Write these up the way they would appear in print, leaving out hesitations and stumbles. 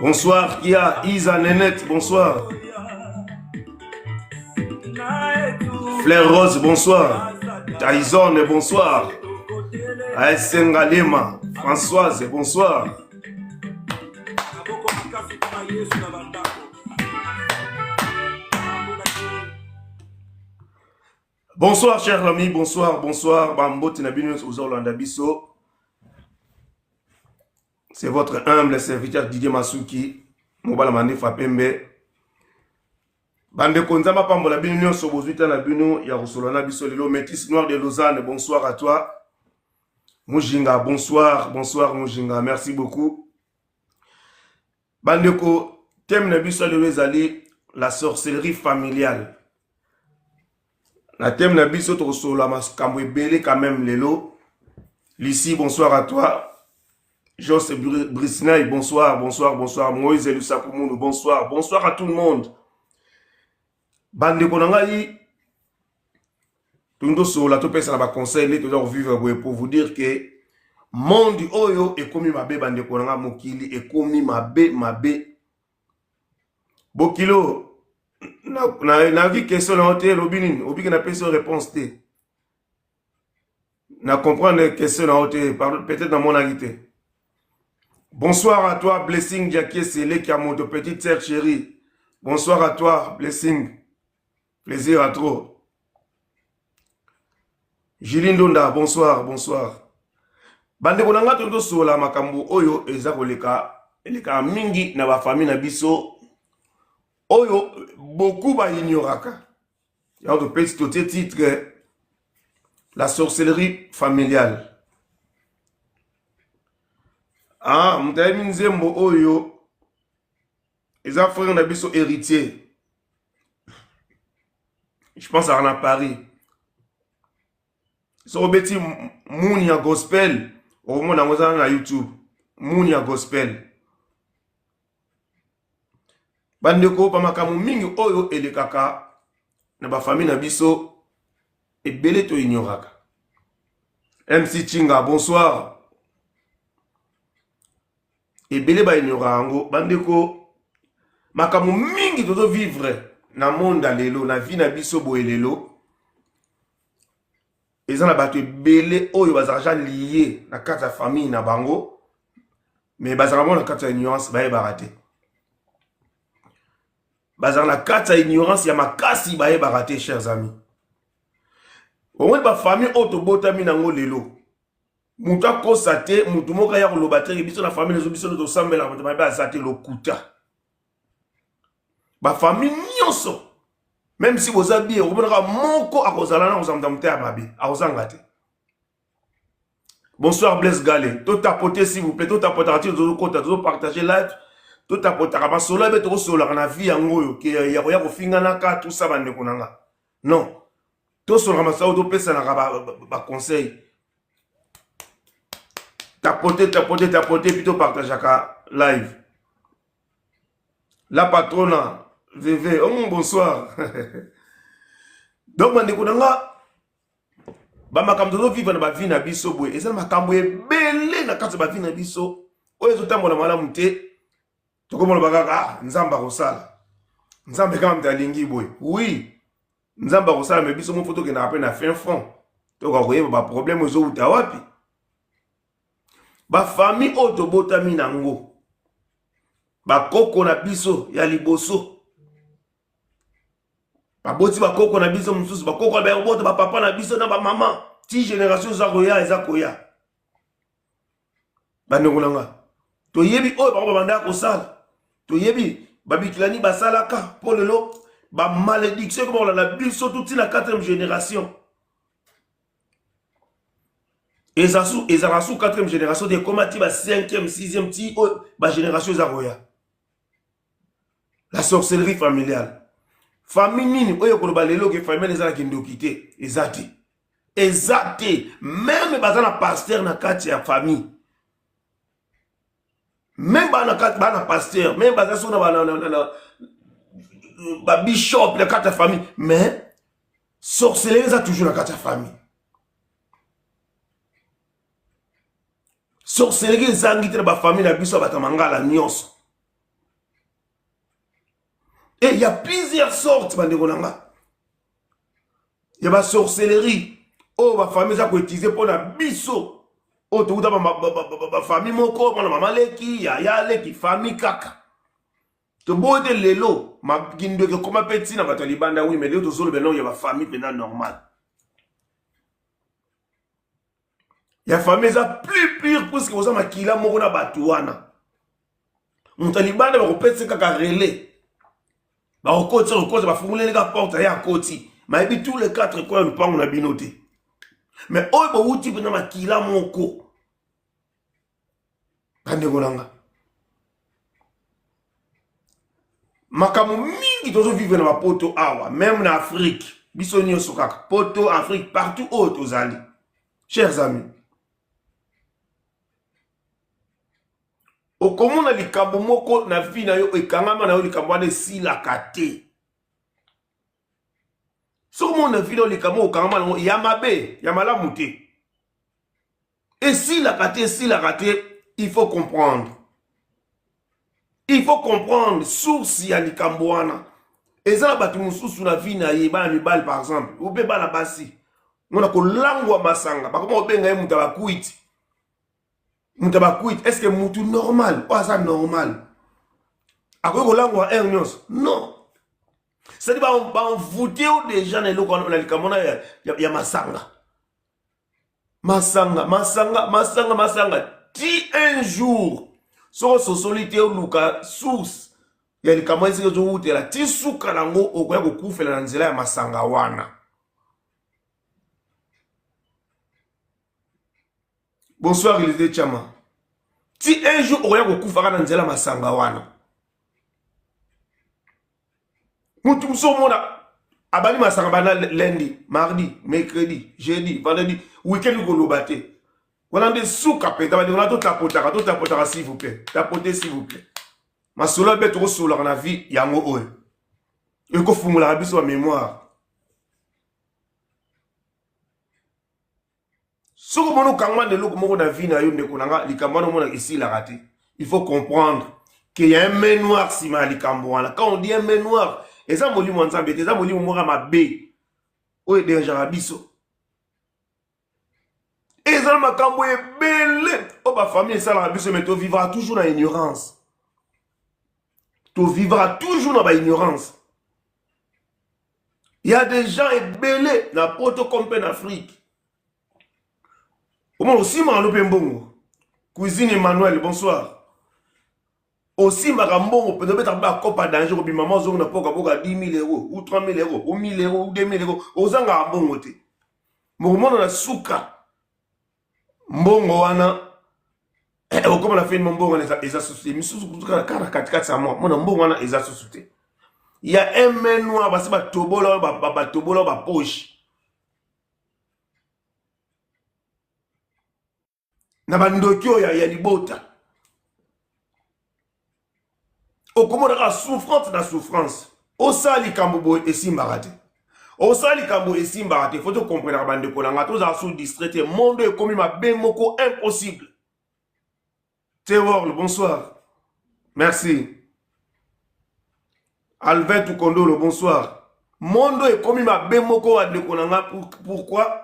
Bonsoir Kia, Isa Nenette, bonsoir. Fleur Rose, bonsoir. Tyson, bonsoir. Aesengalema, Françoise, bonsoir. Bonsoir, chers amis, bonsoir, bonsoir. Bambote na bino ozolanda biso. C'est votre humble serviteur Didier Masuki, mobala mandefa pembe. Bandeko Nzambe apambola bino nyonso bozwi ta na bino ya kosolola na biso lelo. Métis Noir de Lausanne, bonsoir à toi. Mujinga, bonsoir, bonsoir Mujinga, merci beaucoup. Bandeko, thème na biso lelo ezali la sorcellerie familiale. Na thème na biso tokosolola makambo ebele quand même lelo. Lucie, bonsoir à toi. Jos Brisney, bonsoir, bonsoir, bonsoir. Moïse Lusakumunu, bonsoir. Bonsoir à tout le monde. Bandeko na ngai, tolingi tosolola, topesa na baconseil nde toza kovivre boye pour vous dire que monde oyo ekomi mabe. Bandeko na ngai, mokili ekomi mabe mabe. Bokilo nayoki question na yo te. Elobi nini? Obiki napesi yo réponse te. Na comprendre question na yo te, peut-être namonaki te. Bonsoir à toi, Blessing Diakiese Leki ya moto, petite sœur chérie, bonsoir à toi Blessing, plaisir à trop. Julie Ndonda, bonsoir, bonsoir. Bandeko na ngai, tolingi tosola makambo oyo eza koleka, elekaka mingi na bafamille na biso, oyo beaucoup baignoraka yango. Topesi, totie titre "La sorcellerie familiale". Ah, moto ayebi nzembo oyo eza frère na biso Héritier, je pense aka na Paris. Soki obeti Muni ya gospel, okomona yango, eza na YouTube, Muni ya gospel. Bandeko, bamakambo mingi oyo elekaka na bafamille na biso ebele toignoraka. MC Chinga, bonsoir. Ebele baignoraka yango. Bandeko, makambo mingi tozovivre na monde ya lelo, na vie na biso boye lelo, eza na bato ebele oyo bazalaka ja lié na kati ya famille na bango, mais bazalaka mo na kati ya ignorance, bayebaka te. Bazalaka na kati ya ignorance ya makasi, bayebaka te. Chers amis, omoni bafamille oyo tobotami nango lelo, moto akosa te, motu moko aya koloba te biso na famille ezo biso tosambelaka, moto mabe aza te, lokuta. Bafamille nyonso, même si boza bien, okomonaka moko akozala na kozala moto ya mabe, akozanga te. Bonsoir Blaise Gale. Totapote s'il vous plaît, totapotaka ti tozokota, tozopartage live, totapotaka masolo ebe tokosololaka na vie yango oyo ya koya kofinganaka tusa. Bandeko na nga, non, tosololaka masolo, topesanaka baconseil. Tapote, tapote, tapote, puis topartageaka live. La patrona VV, oh, bonsoir. Donc bandeko na nga, bamakambo tozovivre na bavie na biso boye, eza na makambo ebele na kati ya bavie na biso oyo ezotambola malamu te. Tokomona kaka: "Ah, Nzambe akosala, Nzambe kaka moto alingi boye." Oui, Nzambe akosala, mais biso moko tokendaka mpe na fin fond, tokoka koyeba baproblème ezowuta wapi. Bafamille oyo tobotami nango, bakoko na biso ya liboso baboti bakoko na biso mosusu, bakoko na bakobota bapapa na biso na bamama, ti génération eza koya, eza koya. Bandeko na nga, toyebi oyo bango babandaka kosala, toyebi babikilani basalaka, mpo lelo bamalédiction ekoma kolanda biso tuti na 4e génération. Ezalaka su 4e génération te, ekoma ti ba 5e, 6e, ti oyo bagénération eza koya. La sorcellerie familiale. Famille nini oyo koloba lelo ke famille eza na kindoki te? Eza te, eza te. Même baza na pasteur na kati ya famille, même bana bana pasteur, même baza so na babishop na kati ya famille, mais sorcellerie eza toujours na kati ya famille. Sorcellerie ezangi te na bafamille na biso ya bato ya mangala nyonso. Et il y a plusieurs sortes bandeko na nga ya ba sorcellerie oyo ba famille eza koutiliser mpo na biso oyo tokuta bafamille moko mwana mama leki yaya leki famille kaka toboyi te. Lelo kindoki ekoma mpe ntina bato ya libanda. Oui, mais lelo tozolobela noko ya bafamille mpenza normal. Ya famille eza plus pire, puisque oza makila moko na bato wana. Moto ya libanda bakopesa kaka relais, bakokotisa, kokotisa, bafunguleli ka porte, aye, akoti, mayebi tous les quatre coins ya lupango na bino te. Mais oyo bowuti mpenza makila moko, bandeko na nga, makambo mingi tozovivre na bapoto awa, même na Afrique, biso nyonso kaka poto, Afrique, partout oyo tozali. Chers amis, okomona likambo moko na vie na yo ekangama na yo, likambo wana esilaka te. Soki omona na vie na yo likambo okangama nango ya mabe, ya malamu te, esilaka te, esilaka te, il faut comprendre, il faut comprendre source ya likambo wana. Eza na bato mosusu na vie na ye, bana mibali par exemple, ou mpe bana basi, mona kolangwa masanga, bakoma kobenga ye moto ya bakwiti, moto ya bakwiti. Est ce que mutu normal oyo aza normal akoki kolangwa heure nyonso? Non, c'est-à-dire baenvoûte yo déjà na eloko wana, na likambo wana ya masanga, masanga, masanga, masanga, masanga, ti un jour soki ososoli te, oluka source ya likambo esika ezowutela, ti suka nango okoya kokufela na nzela ya masanga wana. Bonsoir Elise Chama. Ti un jour okoya kokufaka na nzela ya masanga wana. Mutu mosusu omona abandi masanga banda lundi, mardi, mercredi, jeudi, vendredi, weekend koloba te, wana nde suka mpenza. Bandeko na, totapotaka, totapotaka, s'il vous plaît, tapote s'il vous plaît. Masolo abe tokosololaka na vie yango oyo ekofungolaka biso bamémoire. Soki omoni okangama na eloko moko na vie na yo, ndeko na nga, likambo wana omona esilaka te, il faut comprendre que y a un main noir nsima ya likambo wana. Quand on dit un main noir, eza molimo ya Nzambe te, eza molimo moko ya mabe oyo edérangeaka biso. Eza na makambo ebele oyo bafamille esalaka biso, mais tovivra toujours na ignorance, tovivra toujours na baignorance. Il y a des gens ebele na poto comme mpe na Afrique, omona osimbaka no mpe mbongo. Cuisine Emmanuel, bonsoir. Osimbaka mbongo mpenza, obetaka mpe bakopa danger, kobima ma ozongi na poka poka 10 000 euros ou 3 000 euros ou 1000 euros ou 2 000 euros, ozangaka mbongo te. Mokomona na suka mbongo wana okoma na feni, mbongo wana eza susu te. Misusu kaka na katikati ya mwa mona mbongo wana eza susu te. Ya un main noir, basi batobola, batobola bapoche na bandoki oyo ya libota. Okomona kaka souffrance na souffrance. Osala likambo boye, esimbaka te, osala likambo, esimbaka te. Faut tocomprenaka, bandeko na nga, tozala so distrait te. Monde ekomi mabe moko impossible. Teworl, bonsoir, merci. Alvin Tukondolo, bonsoir. Monde ekomi mabe moko, bandeko na nga. Pourquoi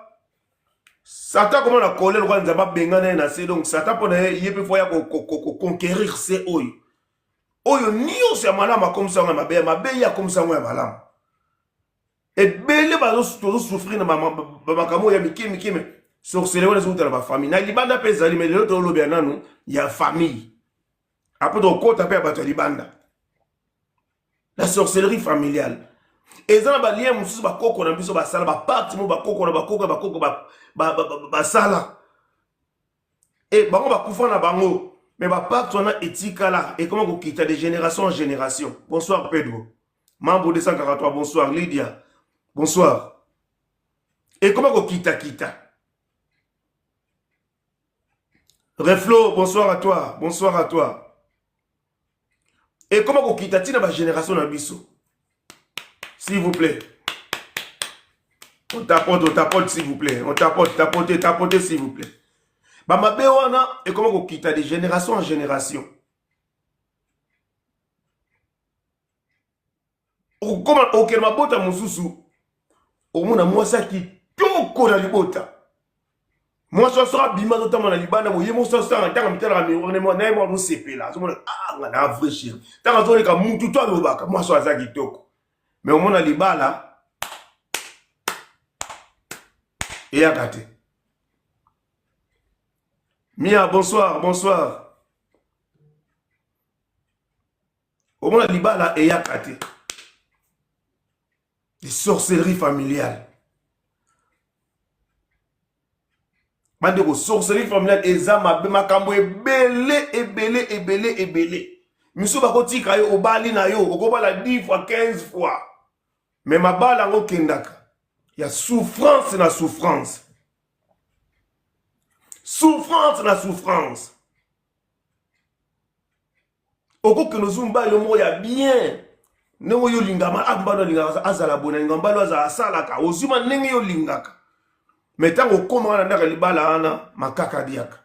Satan koma na colère lokola Nzambe abengana ye na se? Donc Satan mpo na ye, ye mpe faut ya koconquérir se oyo oyo nyonso ya malamu akomisa yango ya mabe, ya mabe ye akomisa yango ya malamu. Ebele tozosouffrir na bamakambo oyo ya mike mike, mais sorcellerie wana ezowuta na bafamille. Na libanda mpe ezali, mais lelo tolobela nanu ya famille, après tokokota mpe ya bato ya libanda. La sorcellerie familiale eza na balien mosusu bakoko na biso basala, bapacte mo bakoko na bakoko ya bakoko basala e bango bakufa na bango, mais bapacte wana etikala, ekoma kokita de génération en génération. Bonsoir Pedro Mambo 243, bonsoir Lydia, bonsoir. Ekoma kokitakita. Reflo, bonsoir à toi, bonsoir à toi. Ekoma kokita ntina bagénération na biso. S'il vous plaît, on tapote, on tapote, s'il vous plaît, on tapote, tapote, tapote, s'il vous plaît. Bamabe wana ekoma kokita de génération en génération. Okokoma okende mabota mosusu, omona mwasi ya kitoko na libota. Mwasi wana soki abima azotambola na libanda boye, ye moko soki asala ntango amitalaka miroir na ye moko azosepela, azomona ah nga na vrai chéri. Ntango azoleka mutu to alobaka mwasi oyo aza kitoko. Mais omona libala eyaka te. Mia, bonsoir, bonsoir. Omona libala eyaka te. Des sorcelleries familiales. Bandeko, sorcellerie familiale eza mabe, makambo ebele ebele ebele ebele. Miso bakotika yo, obali na yo, okobala 10 fois, 15 fois. Mais mabala yango kendaka ya souffrance na souffrance. Souffrance na souffrance. Okokende ozwi mobali moko ya bien ndenge oyo olingama, ah mobali alingaka azala boye, nalinga mobali azala asalaka, ozwi ma ndenge yo olingaka. Mais ntango okomaka na ndako ya libala wana, makaka diaka.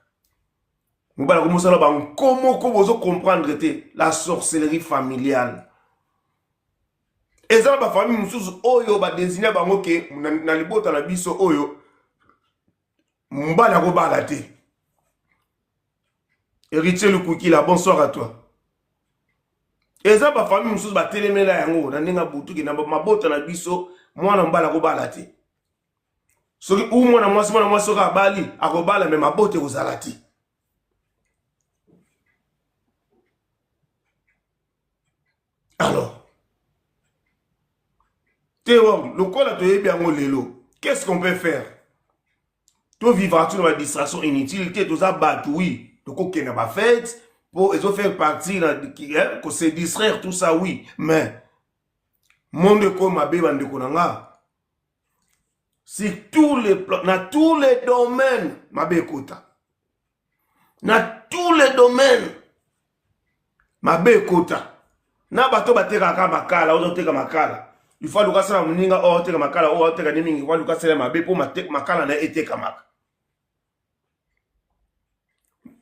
Mobali akomosala bankomoko bozo comprendre te, la sorcellerie familiale. Eza na bafamille mosusu oyo badesigne bango ke na libota na biso oyo mobali akobala te. Héritier Lukukila, bonsoir à toi. Eza ba famille mosusu batelemela yango na ndenge butuki na mabota na biso, mwana mobali akobala te. Soki u mwana mwasi, mwana mwasi soki abali akobala, me mabota ekozala te. Alors te lokola toyebi yango lelo, qu'est-ce qu'on peut faire? To vivre tu na ba distraction inutile te, toza bato, oui, tokokende ba fête po ezo faire partie na ko se distraire, tout ça, oui, mais monde ekomi mabe, bandeko na nga, sur tous les plans, na tous les domaines, mabe ekota na tous les domaines, mabe ekota na bato batekaka makala. Ozoteka makala, il faut aluka asala moninga oyo oteka makala, oyo oteka nde mingi, aluka asala mabe mpo makala na ye etekamaka.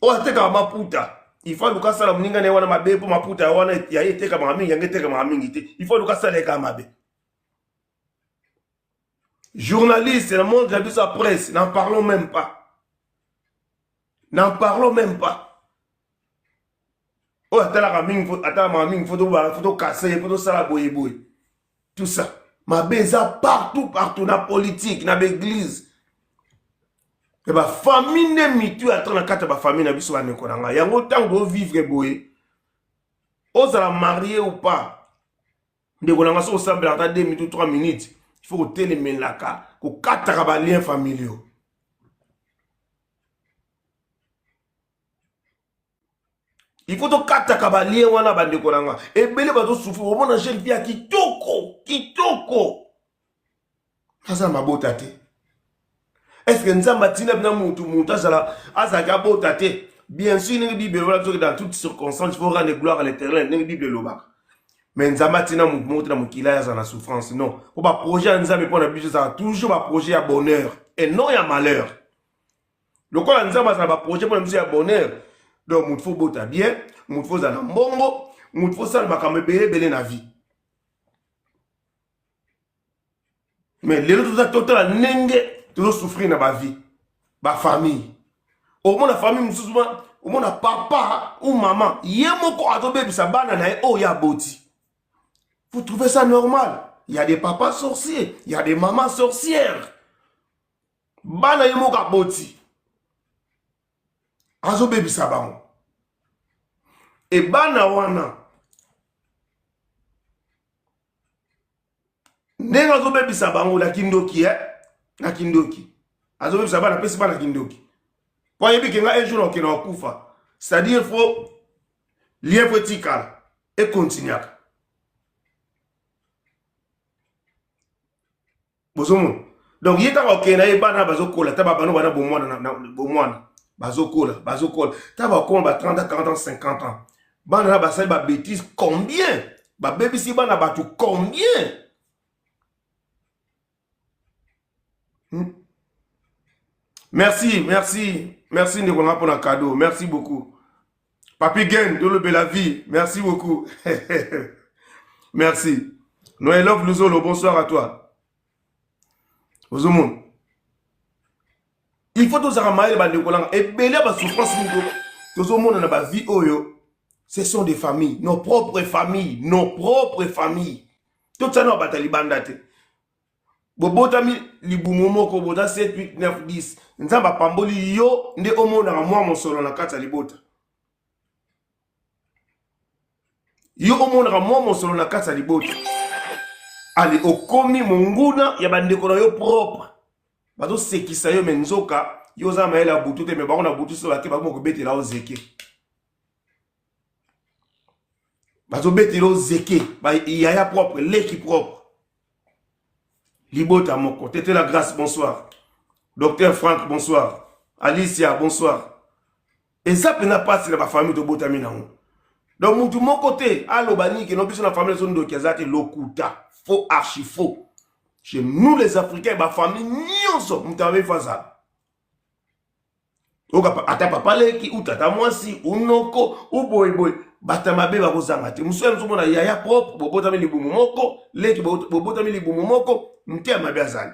Oyo atekaka maputa, il faut aluka asala moninga na ye wana mabe mpo maputa wana ya ye etekamaka mingi, yango etekamaka mingi te. Il faut aluka asala ye kaka mabe. Journaliste na monde na biso ya presse, n'en parlons même pas, n'en parlons même pas. Oyo atalaka mingi, atalamaka mingi, faut tokase ye, faut tosala boye boye, tout ça. Mabe eza partout partout, na politique, na baeglise ya bafamille, nde mitu ya na kati ya bafamille na biso. Bandeko na ngai, yango ntango tovivre boye, ozala marié ou pas, ndeko na ngai, soki osambelaka ata 2 minutes, 3 minutes, il faut kotelemelaka, kokataka baliens familiaux. Il faut tokataka balien wana. Bandeko na nga, ebele bazosouffrir. Omona jeune fille ya kitoko kitoko, aza na mabota te. Est ce que Nzambe atinda bina mutu mutu azala azalaki abota te? Bien sûr, ndenge Bible eloba, soki dans toute circonstance, il faut rendre gloire à l'Éternel, ndenge Bible elobaka. Mais Nzambe atinda mutu moko te na mokili aye azala na souffrance, non. Mpo baprojet ya Nzambe mpo na biso ezala toujours baprojet ya bonheur et non ya malheur. Lokola Nzambe azala baprojet mpo na biso ya bonheur, donc mutu faut bota bien, mutu faut ozala na mbongo, mutu faut osala makambo ebele ebele na vie. Mais lelo toza totala ndenge tozosouffrir na bavie, bafamille. Omona famille mosusu, omona papa ou mama ye moko azobebisa bana na ye oyo aboti. Vous trouvez ça normal? Il y a des papas sorciers, il y a des mamans sorcières. Bana ye moko aboti, azobebisa bango. E bana wana, ndenge azobebisa bango na kindoki, na kindoki azobebisa bana, apesi bana kindoki po ayebi ke nga un jour nakokende kokufa. C'est-à-dire faut lien faut etikala, ekontinuaka. Bozomona, donc ye ntango akokende na ye, bana bazokola, ta babano bana bomwana, bomwana bazokola, bazokola, ta bakoma ba 30 ans, 40 ans, 50 ans, bana na basali babêtise combien, babebisi bana bato combien? Merci, merci, merci ndeko nga mpona cadeau. Merci beaucoup, Papi Gen tolobela vie. Merci beaucoup, merci. Noelove Luzolo, bonsoir à toi. Ozomona, il faut tozalaka mayele, bandeko nanga. Ebele ya basouffrance mingi tozomona na bavie oyo, ce sont des familles, nos propres familles, nos propres familles. Totia na bato ya libanda te. Bobotami libumu moko, boza 7, 8, 9, 10. Nzambe apamboli yo nde omonaka mwa mosolo na kati ya libota. Yo omonaka mwa mosolo na kati ya libota, ale okomi monguna ya bandeko na yo propre. Bazosekisa yo, me nzoka yo oza mayele ya butu te. Me bango na butu so bake, bakoma kobetela yo zeke, bazobetela yo zeke. Yaya propre, leki propre, libota moko. Tete la Grâce, bonsoir. Docteur Frank, bonsoir. Alicia, bonsoir. Eza mpenza mpasi na bafamille tobotami nango. Donc mutu moko te aloba nini keno biso na famille ezo ndoki aza te. Lokuta, faux, archi faux. Chez nous les Africains, bafamille nyonso moto abe fo azala. Oyoka ata papa leki ou tata mwasi ou noko ou boyeboye, bato mabe bakozanga te. Mosusu ya mona yaya propre, bobotami libumu moko, leki, bobotami libumu moko, moto ya mabe azali.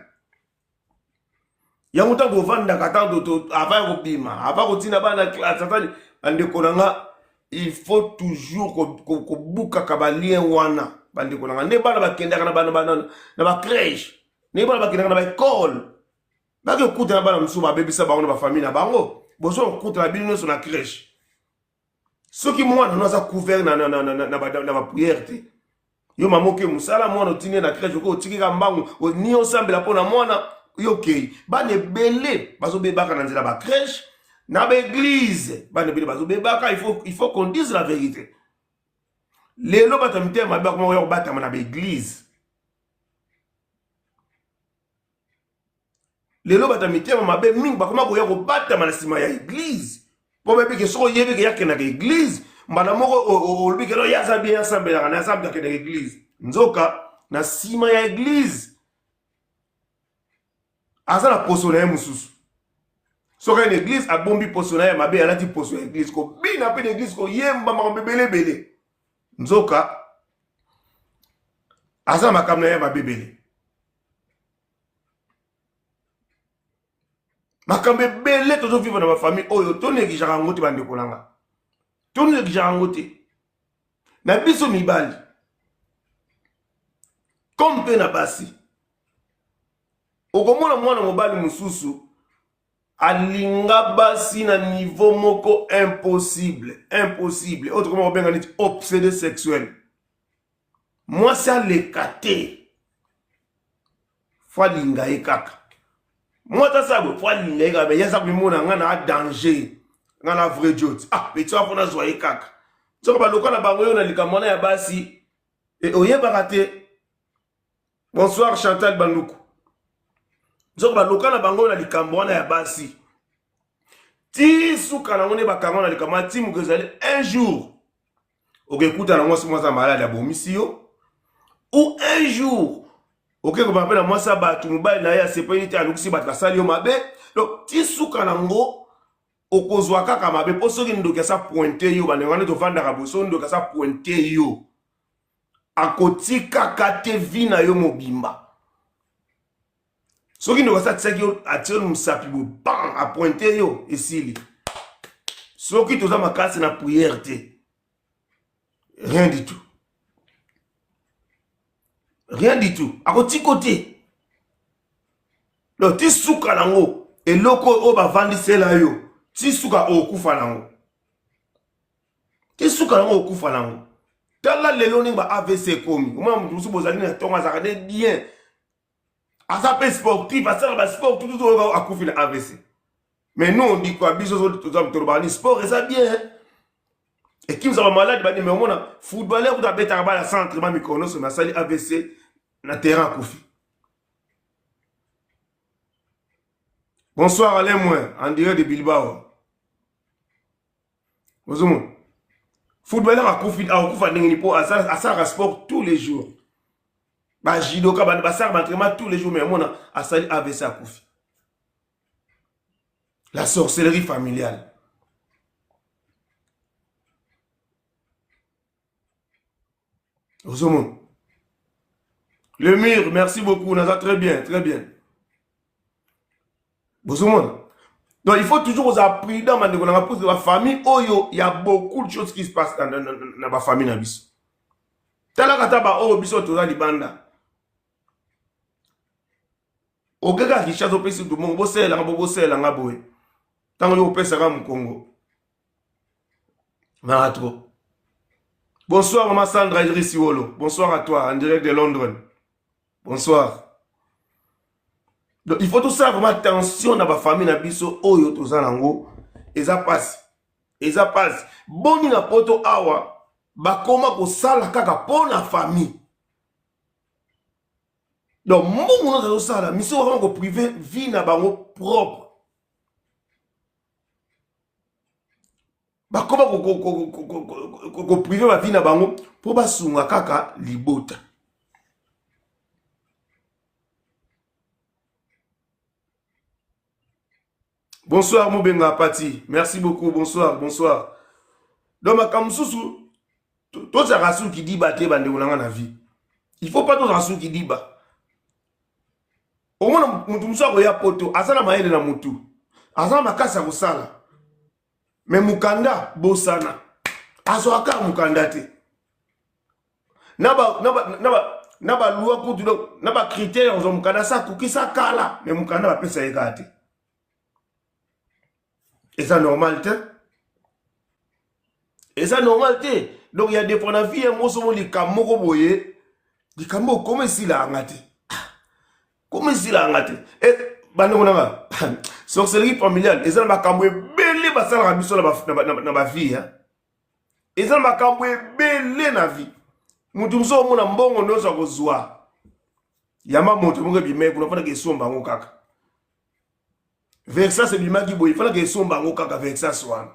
Yango ntango ovandaka, ntango avant ya kobima, avant kotina bana classe, atani, bandeko na nga, il faut toujours kobukaka balien wana. Bandeko na nga, nde bana bakendaka na bacrèche, nde bana bakendaka na baekole, bakekutana bana mosusu babebisa bango na bafamille na bango. Bozo kokutana bino nyonso na crèche. Soki mwana no aza couvert na baprière te, yo mama oke mosala, mwana otindi na crèche, okoki otikika mbangu ni osambela mpo na mwana. Yo okei, bana ebele bazobebaka na nzela bacrèche na baeglise. Bana ebele bazobebaka. Il faut qu'on dise la vérité. Lelo bato ya mitema mabe bakoma koya kobatama na baeglise. Lelo bato ya mitema mabe mingi bakoma koya kobatama na nsima ya eglise, mpo bayebi ke soki oyebi ke yakendaka eglise, mbala moko olobi ke no, ye aza bien, asambelaka na aza akendaka eglise. Nzoka na nsima ya eglise aza na poso na ye mosusu. Soki aye na eglise, abombi poso na ye mabe, alati poso ya eglise, kobina mpe na eglise, koyemba makambo ebele ebele. Nzoka aza na makambo na ye mabe ebele. Makambo ebele tozovivre na bafamille oyo, tonégligeaka yango te. Bandeko na nga, tonégligeaka yango te. Na biso mibali comme mpe na basi, okomona mwana mobali mosusu alinga basi na niveau moko impossible, impossible, oyo tokoma kobenga neti obsédé sexuel. Mwasi aleka te, fo alinga ye kaka. Mwasi asala boye, fo alinga ye kaka. Me ye aza komimona: nga na danger, nga na vrai jot. Ah, petit wana, fo nazwa ye kaka. Soki baloka na bango yo na likambo wana ya basi, e oyebaka te. Bonsoir Chantal Banduku. Soki baloka na bango na likambo wana ya basi, ti suka nango nde bakanga na likambo wana, ti moko ezali un jour okekuta na mwasi, mwasi ya maladi abomisi yo, ou un jour oke kobima mpe na mwasi ya bato, mobali na ye asepeli te, alukisi bato, basali yo mabe. Donc ti suka nango okozwa kaka mabe, mpo soki ndoki asa pointe yo, bandeko wana tovandaka boye, soki ndoki asa pointe yo, akotikaka te vie na yo mobimba. Soki ndoki asa atiaki yo, atie yo mosapi boye, bam, apointe yo, esili. Soki toza makasi na prière te, rien du tout, rien du tout, akotika te. Donc ti suka nango, eloko oyo bavandisela yo, ti suka okokufa nango, ti suka nango okokufa nango. Tala lelo ndenge ba AVC ekomi. Omona moto mosusu bozali na ntongo, azalaka nde bien, aza mpe sportif, asala basport tutu, oyo akufi na AVC. Mais nous on dit quoi? Biso tolobaka ni sport eza bien, ekimisa bamaladi bani. Mais omona footballeur kuta abetaka bala centre ba mikolo nyonso, me asali AVC na terrain, akufi. Bonsoir Alain Moin en direct de Bilbao. Ozomona footballeur akufi, akokufa ndenge nini? Mpo asalaka sport tous les jours, bajudoka basalaka baentraînement tous les jours, mais omona asali AVC, akufi. La sorcellerie familiale. Ozomona. Le mur, merci beaucoup, naza très bien, très bien. Bozomona. Donc il faut toujours kozala prudent bandeko na nga parce que ba famille oyo il y a beaucoup de choses qui se passent dans ba famille na biso. Talaka ata ba oyo biso toza libanda. Okeka Kinshasa opesi mutu mbongo bosalelanga bo bosalelanga boye. Ntango yo opesaka mokongo. Mara trop. Bonsoir maman Sandra Idriss Iwolo. Bonsoir à toi en direct de Londres. Bonsoir. Donc il faut tout ça vraiment attention na ba famille na biso oyo toza nango eza pasi. Eza pasi. Boni na poto awa bakoma kosala kaka po na famille. Donc mbongo nyonso azosala miso bakoma ko priver vie na bango propre. Bakoma ko priver ba vie na bango po basunga kaka libota. Bonsoir Mubenga Pati, merci beaucoup, bonsoir, bonsoir. Donc makambo mosusu tozalaka suki diba te bandeko na nga na vie. Il faut pas tozala suki diba. Omona mutu mosusu akoya poto, aza na mayele na mutu, aza na makasi ya kosala, mais mukanda bosana, azwaka kaka mukanda te. Na ba loi kutu donc na ba critères ya kozwa mokanda sa akokisa kala mais mokanda bapesa ye kaka te. Eza normal te, eza normal te. Donc ya des fois na vie ya moso mo likambo moko boye, likambo okoma esila yanga te, koma esila yanga te. Bandeko na nga, sorcellerie familiale eza na makambo ebele basalaka biso na ba vie, hein. Eza na makambo ebele na vie. Moto mosusu omona mbongo nyonso akozwa yamba moto moko ebimaki kuna, fanaka esomba yango kaka. Versas ebimaki boye, fanaka esomba yango kaka Versas wana.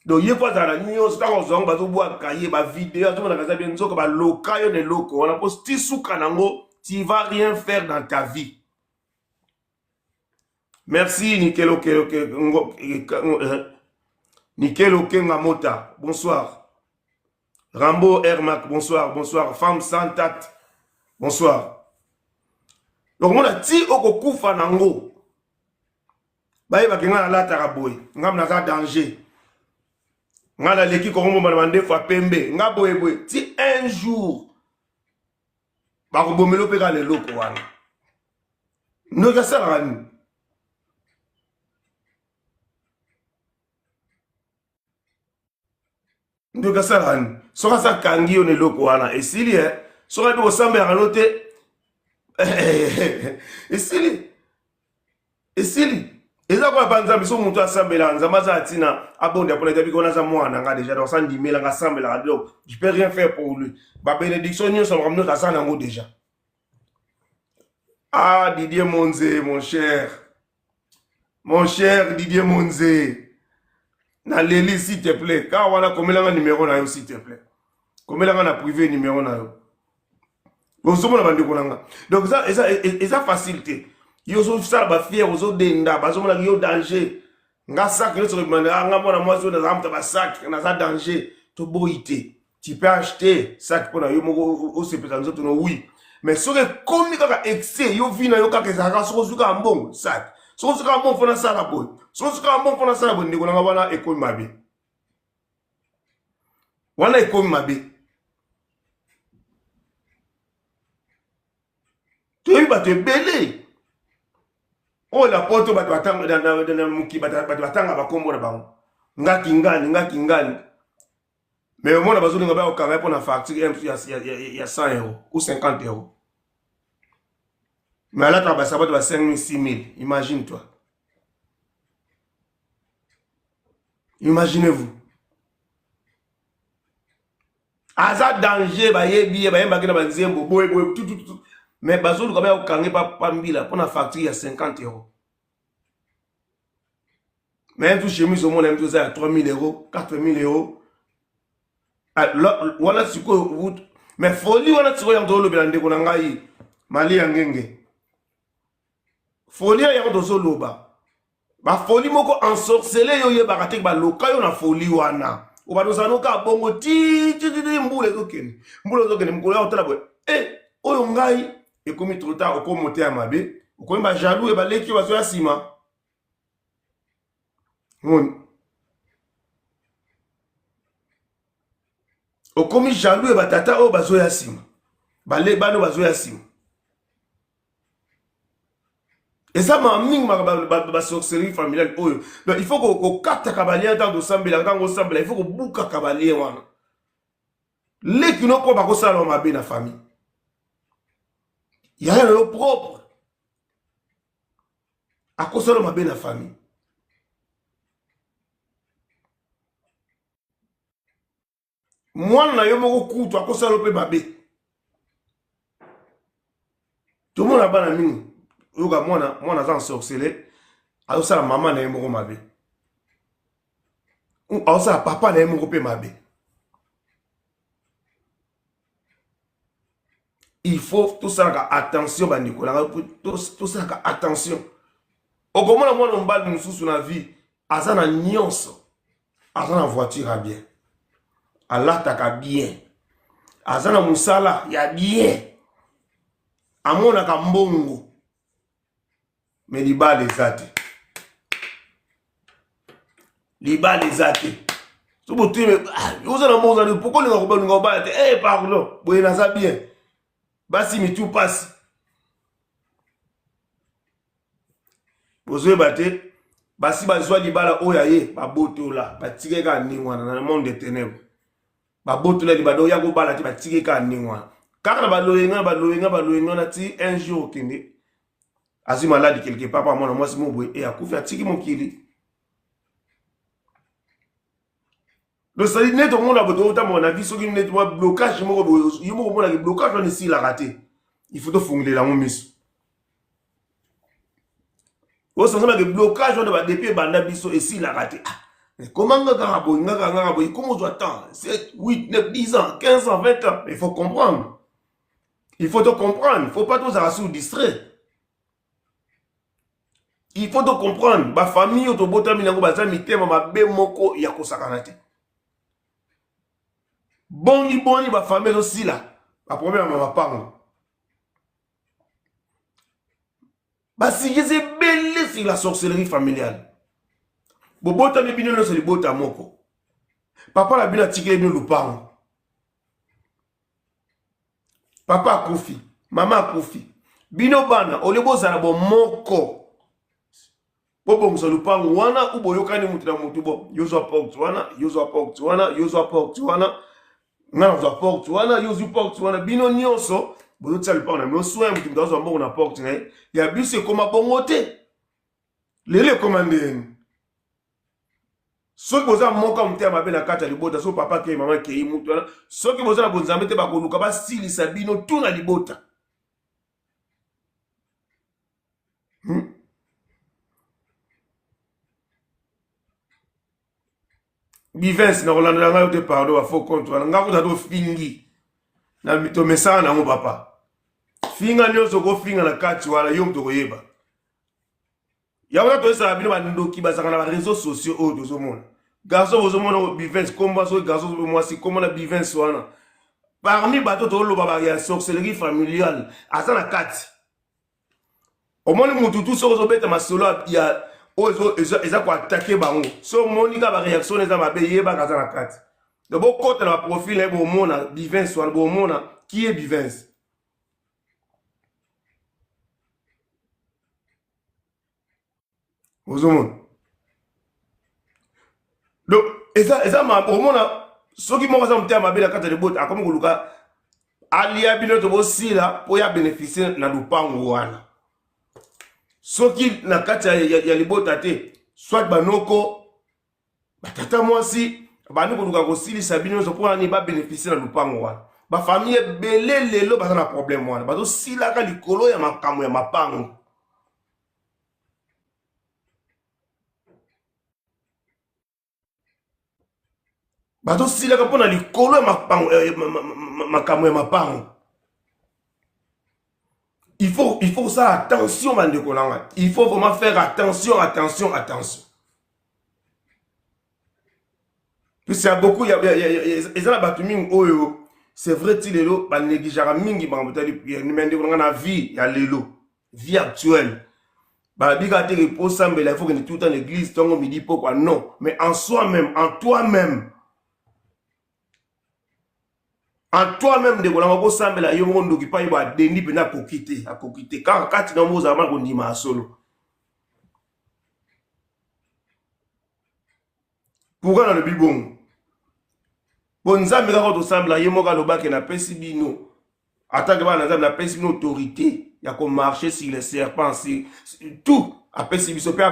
Donc ye po azala na nyonso, ntango azwa yango bazobwaka ye bavideo, azomonaka aza bien, nzoka baloka yo na eloko wana mpo ti suka nango, tu vas rien faire dans ta vie. Merci Nikelo Nikelo Kenga Mota, bonsoir. Rambo Ermac, bonsoir, bonsoir. Femme sans tact, bonsoir. Donc mona ti okokufa nango. Bayebaki nga nalataka boye, nga naza danger. Nga naleki kokomboma na mandefu ya pembe, nga boye boye. Ti un jour bakobomela mpe kaka na eloko wana. Ndoki asalaka nini? Ndoki asalaka nini? Soki aza kangi yo na eloko wana esili, eh? Soki ayebi kosambelaka no te esili, esili. Eza koya pa Nzambe. Soki moto asambelaka Nzambe aza na ntina abonda mpona etabi kona aza mwana na nga déjà, donc asandimela asambelaka, donc je peux rien faire pour lui. Ba bénédiction nyonso, makambo nyonso aza nango déjà. Ah Didier Monze, mon cher, mon cher Didier Monze, naleli, s'il te plaît, ka wana komelanga numéro na yo, s'il te plaît, komelanga na privé numéro na yo. Ozomona bandeko na nga, donc eza facile te. Yo ozosala bafiere, ozodenda, bazomonaka yo danger. Nga sac nyonso kobima nga mwana mwasi oyo nazala moto ya basac, naza danger. Toboyi te, tu peux acheter sac mpona yo moko osepesa nzoto no, oui, mais soki ekomi kaka excès, yo vi na yo kaka ezalaka soki ozwi kaka mbongo sac, soki ozwi kaka mbongo mpona sala boye, soki ozwi kaka mbongo mpona sala boye, ndeko nanga, wana ekomi mabe, wana ekomi mabe. Toyebi bato ebele oyo na poto, bato batanga moki, bato batanga bakombo na bango, nga kingani, nga kingani, mais omona bazolinga baya kokanga ye mpona facture ya 100 € ou 50 €, mais alataka basabato ba 5000, 6000. Imagine toi, imaginez-vous, aza danger. Bayebi ye, bayembaki na banzembo boye boye tututu, mais bazoluka baya kokange pambila mpona facture ya 50 €. Mais tu chemise omona ye eza ya 3000 €, 4000 € wana sikoyo. Mais folie wana sikoyo yango tozolobela, ndeko na ngai Malia Ngenge, folie yango tozoloba, bafolie moko ensorcelé. Yo oyebaka te, baloka yo na folie wana, obanda ozala noka bongo ti mbula ezokende, mbula ezokende, mokolo ya kotala boye e. Oyo ngai ekomi trop tard, okomi motema mabe, okomi ba jaloux e baleki oyo bazoya nsima. Moni okomi jaloux ya batata oyo bazoya nsima, bale bana oyo bazoya nsima. Eza mawa mingi basorcellerie familiale oyo. Donc il faut kokataka balien ntango tosambelaka, ntango osambela il faut kobukaka balien wana. Leki no mpo bakosala mabe na famille, yaya na yo propre akosala mabe na famille. Mwana na yo moko kutu akosala mpe mabe. Tomona bana mingi, oyoka mwana mwana aza ensorcelé, azosala mama na ye moko mabe, azosala papa na ye moko mpe mabe. Il faut tosalaka attention, bandeko na ngai, tosalaka attention. Okomona mwana mobali mosusu na vie aza na nyonso, aza na voiture ya bien, alataka bien, aza na mosala ya bien, amonaka mbongo, me libala eza te, libala eza te. So botuni, oza na mbongo, ozali poko olinga kobalinga obala te? Eh, pardon, boye naza bien. Basi mitu pasi, bozoyeba te. Basi bazwa libala oyo aye babotola, batike kaka ndenge wana na monde de ténèbres. Babotola libala oyo ya kobala te, batike kaka ndenge wana, kaka na baloyenga baloyenga baloyenga wana ti un jour okende azwi maladi quelque part, pa mwana mwasi mo boye e akufi, atiki mokili. Donc c'est neti omona boye, totambola na vie, soki neti mwa blocage moko boye, yo moko omonaki blocage wana esilaka te, il faut tofungolela yango miso. Osanzamaki blocage wana badepi ebanda biso esilaka te. Ah, koma nga kaka boye, nga kaka ngaka boye, koma ozwa temps 7, 8, 9, 10 ans, 15 ans, 20 ans. Il faut comprendre, il faut to comprendre, faut pas tozala sous distrait. Il faut to comprendre bafamille oyo tobotami nango baza mitema mabe moko ya kosakana te. Boni boni bafamille ezosila baproblème ya mapango, basigisi ebele sur la sorcellerie familiale. Bobotami bino nyonso libota moko, papa na bino atikeli bino lupango, papa akufi, mama akufi, bino bana olie bozala bomoko, bobongisa lupango wana u boyokani mutu na mutu. Bo yozwa porte wana, yozwa porte wana, yozwa porte wana, nga nazwa porte wana, yozwi porte wana. Bino nyonso bozotia lupango na bino soin, mutu mutu azwa mbongo na porte na ye. Ya biso ekoma bongo te. Lelo ekoma ndenge soki boza moko ya motema mabe na kati ya libota, soki papa akei, mama akei, mutu wana, soki boza na bonzambe te, bakoluka basilisa bino tu na libota. Bivens na kolandela ngai yo te, pardon. Bafaux compte wana, ngai kuta tofingi na tomesana nango. Papa, finga nyonso kofinga na kati wana, yo moto koyeba yango. Na toyesaka bino, bandoki bazalaka na bareseau sociaux oyo tozomona. Garçon bozomona Bivens, kombo soki garçon soki mwasi, kombo na Bivens wana, parmi bato toloba ya sorcellerie familiale, aza na kati. Omoni mutu tu soki ozobeta masolo ya oyo eza koattaquer bango, so omoni kaka baréaction eza mabe, yebaka aza na kati. Donc bokota na baprofil na ye, bomona Bivens wana, bomona qui est Bivens. Ozomona, donc eza omona soki moko aza motema mabe na kati ya libota, akomi koluka alia bino to bosila mpo ya bénéficie na lupango wana. Soki na kati ya libota te, soit banoko, batata mwasi bandi koluka kosilisa bino nyonso mpo nani? Babénéficie na lupango wana. Bafamille ebele lelo baza na problème wana, bazosilaka likolo ya makambo ya mapango. Bazosilaka mpona likolo ya makambo ya mapango. Il faut kosala attention, bandeko na ngai. Il faut vraiment faire attention, attention, attention. Puis ya beaucoup, eza na bato mingi oyo. C'est vrai, ti lelo banégligeaka mingi makambo etali prière, mais ndeko na nga, na vie ya lelo, vie actuelle, balobi kaka te ke po osambela, il faut kende tout le temps na église, ntongo, midi, pokwa. Non, mais en soi-même, en toi-même, en toi-même, ndeko na nga, kosambela yo moko, ndoki mpa yeba adendi mpenza, akoki te, akoki te. Kaka kati na mo ozala mana kondima ya solo. Pourquoi nalobi bongo? Po Nzambe kaka tosambela, ye moko alobaki: "Napesi bino, atake bana na Nzambe, napesi bino autorité ya komarcher sur les serpents, sur tout." Apesi biso mpe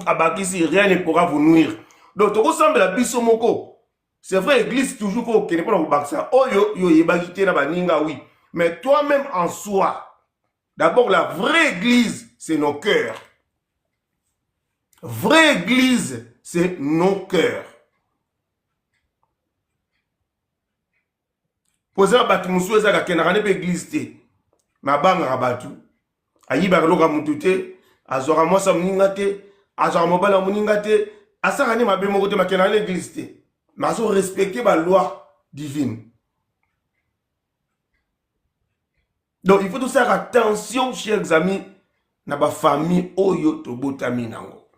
abakisi: "Rien ne pourra vous nuire." Donc tokosambela biso moko. C'est vrai, église toujours faut okende mpona kobakisa oyo yo oyebaki te na baninga, oui, mais toi-même, en soi d'abord. La vraie église, c'est nos cœurs. Vraie église, c'est nos cœurs. Po eza bato mosusu ezaka akendaka nde mpe église te, me abangaka bato, ayibaka eloko ya motu te, azwaka mwasi ya moninga te, azwaka mobali ya moninga te, asalaka nde mabe moko te, makendaka na église te, mais azorespecte baloi divine. Donc il faut tosalaka attention, chers amis, na bafamille oyo tobotami nango,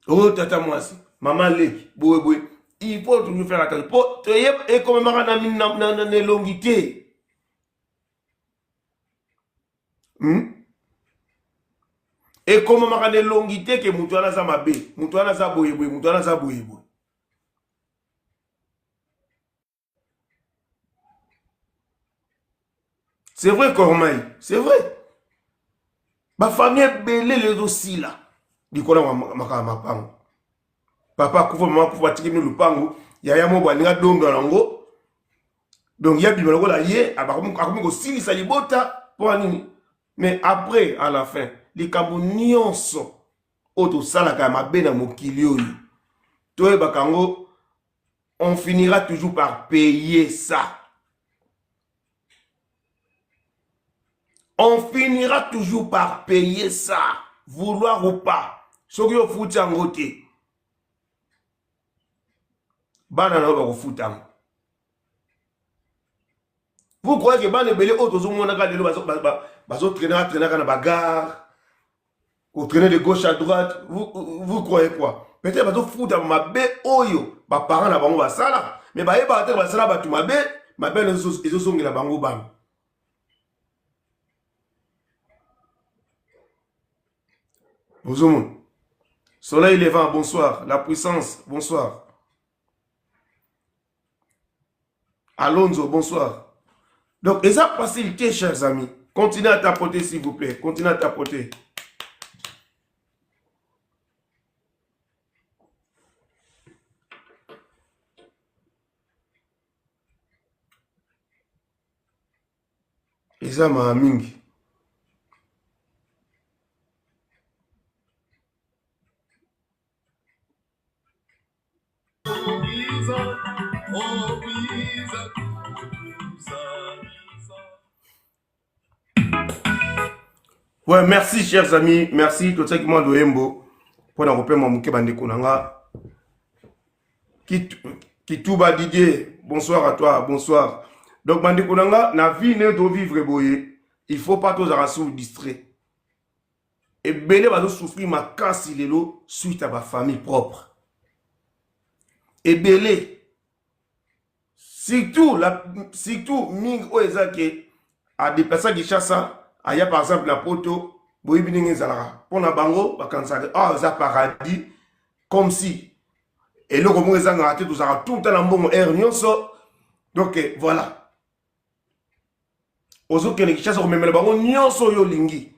oyo tata mwasi, mama leki, boye boye. Il faut toujours faire attention, po toyeba ekomemaka na elongi te, Ekomamaka na elongi te ke moto wana aza mabe, moto wana aza boyeboye, moto wana aza boyeboye. C'est vrai, Cormeil, c'est vrai. Bafamille ebele lelo ezosila likolo ya makambo mapango. Papa akufa, mama akufa, batiki bino lupango, yaya moko alinga dondwa yango. Donc ye abima lokola ye akomi kosilisa libota. Mpo nini? Mais après, à la fin, likambo nyonso oyo tosalaka ya mabe na mokili oyo, toyebaka yango, on finira toujours par payer ça. On finira toujours par payer ça, vouloir ou pas. Soki ofuti yango te, bana na yo bakofuta yango. Vous croyez que bana ebele oyo tozomonaka lelo bazotraînaka, traînaka na bagare, kotraîner de gauche à droite, vous croyez quoi? Peut-être bazofuta mabe oyo baparent na bango basala, mais bayebaka te basala bato mabe. Mabe ezozongela bango bana. Bozomona. Soleil levant, bonsoir. La puissance, bonsoir. Alonso, bonsoir. Donc eza facilité, chers amis. Continuez à tapoter, s'il vous plaît. Continuez à tapoter. Eza maa mingi. Ouais, merci, chers amis, merci. Totiaki mwa loyembo mpona kopema moke. Bandeko na nga, Kituba Didier, bonsoir à toi, bonsoir. Donc bandeko na nga, na vie ndenge tovivre boye, il faut pas tozala sous distrait. Ebele bazosouffrir makasi lelo suite ya bafamille propre ebele, surtout la, surtout mingi oyo eza ke adéplacer Kinshasa, aya par exemple na Poto. Boyebi ndenge ezalaka mpo na bango, bakanisaka ah, eza paradis, comme si eloko moko ezangaka te, tozalaka tout le temps na mbongo aire nyonso. Donc voilà, ozokende Kinshasa komemela bango nyonso oyo olingi.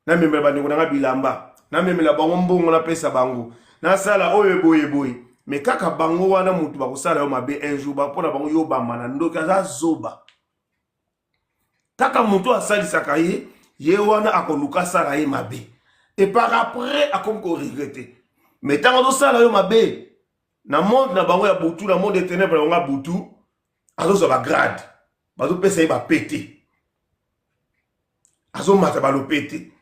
Namemela bandeko na nga bilamba, namemela bango mbongo, napesa bango, nasala oyo eboye eboye. Mais kaka bango wana motu bakosala yo mabe un jour. Mpona bango yo bamba na ndoki, aza zoba. Kaka motu asalisaka ye, ye wana akoluka asala ye mabe, et par après akomi koregretter. Mais ntango azosala yo mabe na monde na bango ya butu, na monde ténèbre na bango ya butu, azozwa bagrade, bazopesa ye bapete, azomata balopete.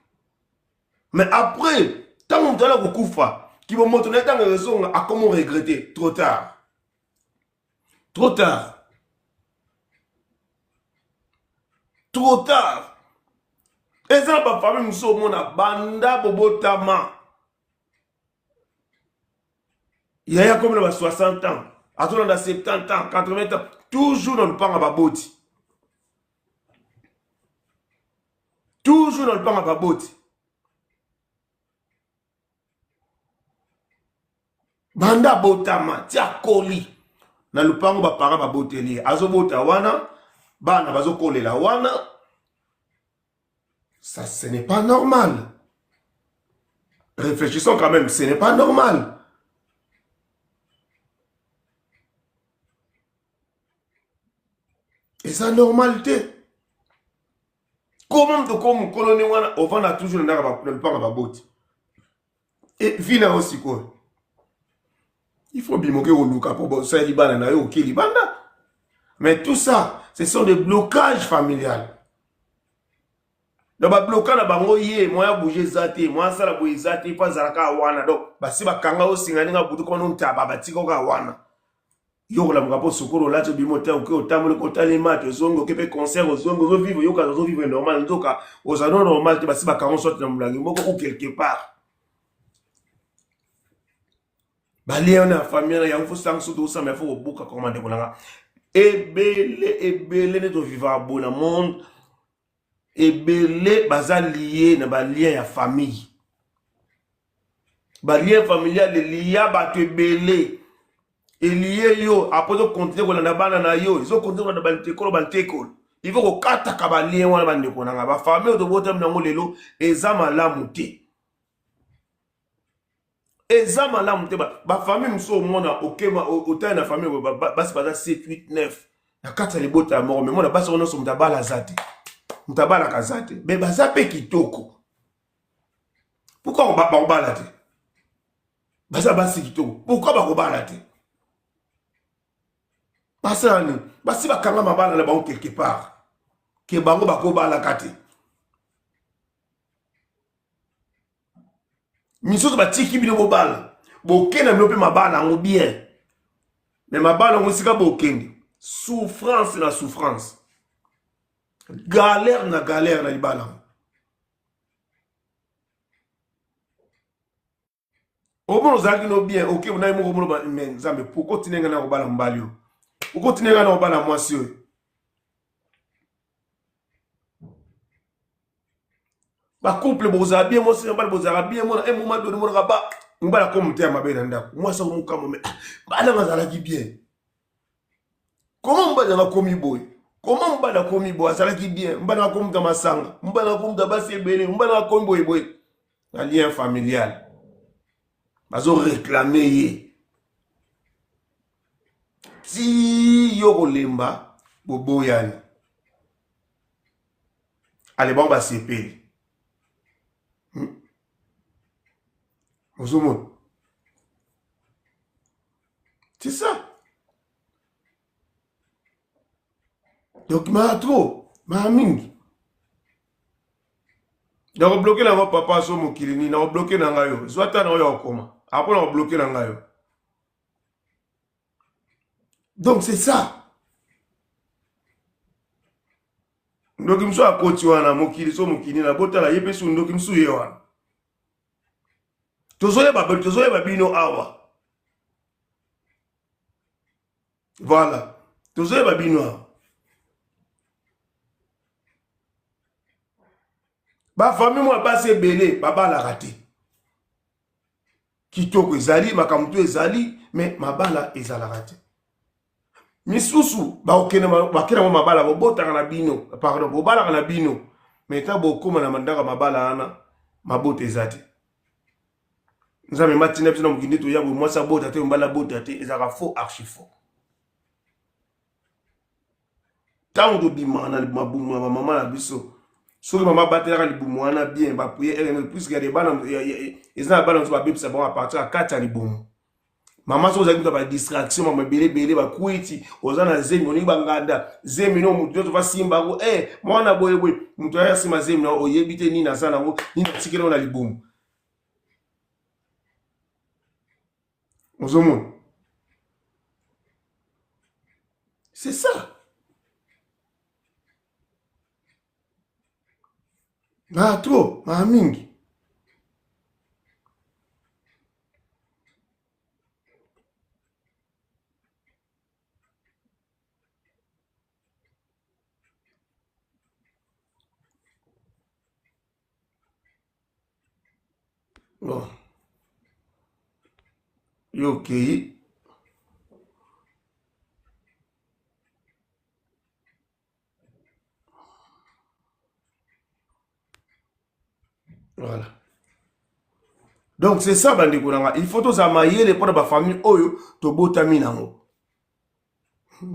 Mais après, ntango moto ala kokufa, kibomoto na ye ntango ezonga, akomi regretter trop tard. Trop tard. Trop tard. Eza na bafamille mosusu omona banda bobotama yaya akomi na ba 60 ans, azolanda 70 ans, 80 ans, toujours na lupanga baboti, toujours na lupanga baboti. Banda abotama ti akoli na lupango baparent baboteli ye, azobota wana, bana bazokolela wana. Ça, ce n'est pas normal. Réfléchissons quand même, ce n'est pas normal. Eza normal te. Comment moto ko mokolo ndenge wana ovanda toujours na ndaka na lupanga baboti e vi na yo sikoyo? Il faut bima oke koluka mpo bosaleli bana na yo, oke libanda. Mais tout ça, ce sont des blocages familiales. Donc babloka na bango ye, moya bouge eza te, moya asala boye eza te, mpo azalaka wana. Donc basi bakanga yo singa ndenge abutu koma no ntaba, batika kaka wana. Yo kolamuka mpo sokolo olati, obimi, ote oke, otamboli, kotali match, ozongi, oke mpe concert, ozongi, ozovivre, yoka ozovivre normal, nzoka oza no normal te. Basi bakango soit na molangi moko ou quelque part balia wana ya famille wana. Yango fo sango soki tosamba, fo kobuka koma ndeko nanga ebele ebele nde tovivaka boye na monde. Ebele baza lie na balien ya famille, balien familial elia bato ebele, elie yo. Après ezokontinue kolanda bana na yo, ezokontinue kolanda bantekolo bantekolo. Il faut kokataka balien wana, bandeko nanga. Bafamille oyo tobotami nango lelo eza malamu te, eza malamu te. Bafamille mosusu omona, okema otali na famille, basi baza 7, 8, 9 na kati ya libota ya moko, me mona basi yango nyonso moto abala aza te, moto abalaka aza te, me baza mpe kitoko. Pourquoi bakobala te? Baza basi kitoko, pourquoi bakobala te? Basala nini? Basi bakanga mabala na bango quelque part ke bango bakobalaka te. Misusu batiki bino bobala, bokenda bino mpe mabala yango bien, me mabala yango esika bokende, souffrance na souffrance, galère na galère na libala yango. Omona ozalaki no bien, oke naye moko omona, me Nzambe, pourquoi otinda ngai na kobala mobali oyo? Pourquoi otinda ngai na kobala mwasi oyo? Bacouple bozala bien, mwasi na mobali bozalaka bien, mona un moment donné monaka ba mobali akomi moto ya mabe na ndako, mwasi akomokama. Me bana azalaki bien, koma mobali nanga akomi boye? Koma mobali akomi boye? Azalaki bien, mobali nanga akomi moto ya masanga, mobali nanga akomi moto ya basi ebele, mobali nanga akomi boye boye. Na lien familial bazoreklame ye ti yo kolemba, boboyani. Ale bango basepeli. Ozomona, c'est ça. Donc maa trop, maa mingi nakobloke nango. Papa, so mokili nini, nakobloke na ngai yo, zwa ta na oyo akokoma apo nakobloke na ngai yo. Donc c'est ça. Ndoki mosusu akoti wana, mokili so mokili na botala ye mpe su ndoki mosusu ye wana. Tozoyeba, tozoyeba bino awa. Voilà, tozoyeba bino awa. Bafamille mwa basi ebele babalaka te, kitoko ezali, makambo to ezali, me mabala ezalaka te. Misusu bakokende, bakende yango mabala, bobotaka na bino, pardon, bobalaka na bino, me ntango bokóma na ndako ya mabala wana, mabota eza te. Nzambe matinda biso na mokili nde toya boye, mwasi abota te, mobali abota te, ezalaka faux, archi faux. Ntango tobimaka na mabumu ya bamama na biso, soki mama abatelaka libumu wana bien, bapriere, puisque ya bana eza na bana mosusu babebisa bango à partir ya kati ya libumu mama. Soki ozalaki kuta badistraction, mama ebele ebele, bakwiti, oza na zemi, olingi banganda zemi no, motu nyonso basimba yango, e mwana boye boye, moto aya nsima zemi na, oyebi te nini aza nango, nini atikeli ngo na libumu. Ozomona. C'est ça. Maa trop, maa mingi. Bon. Yo okei. Voilà. Donc c'est ça bandeko na nga, il faut tozala mayele mpo na bafamille oyo tobotami nango.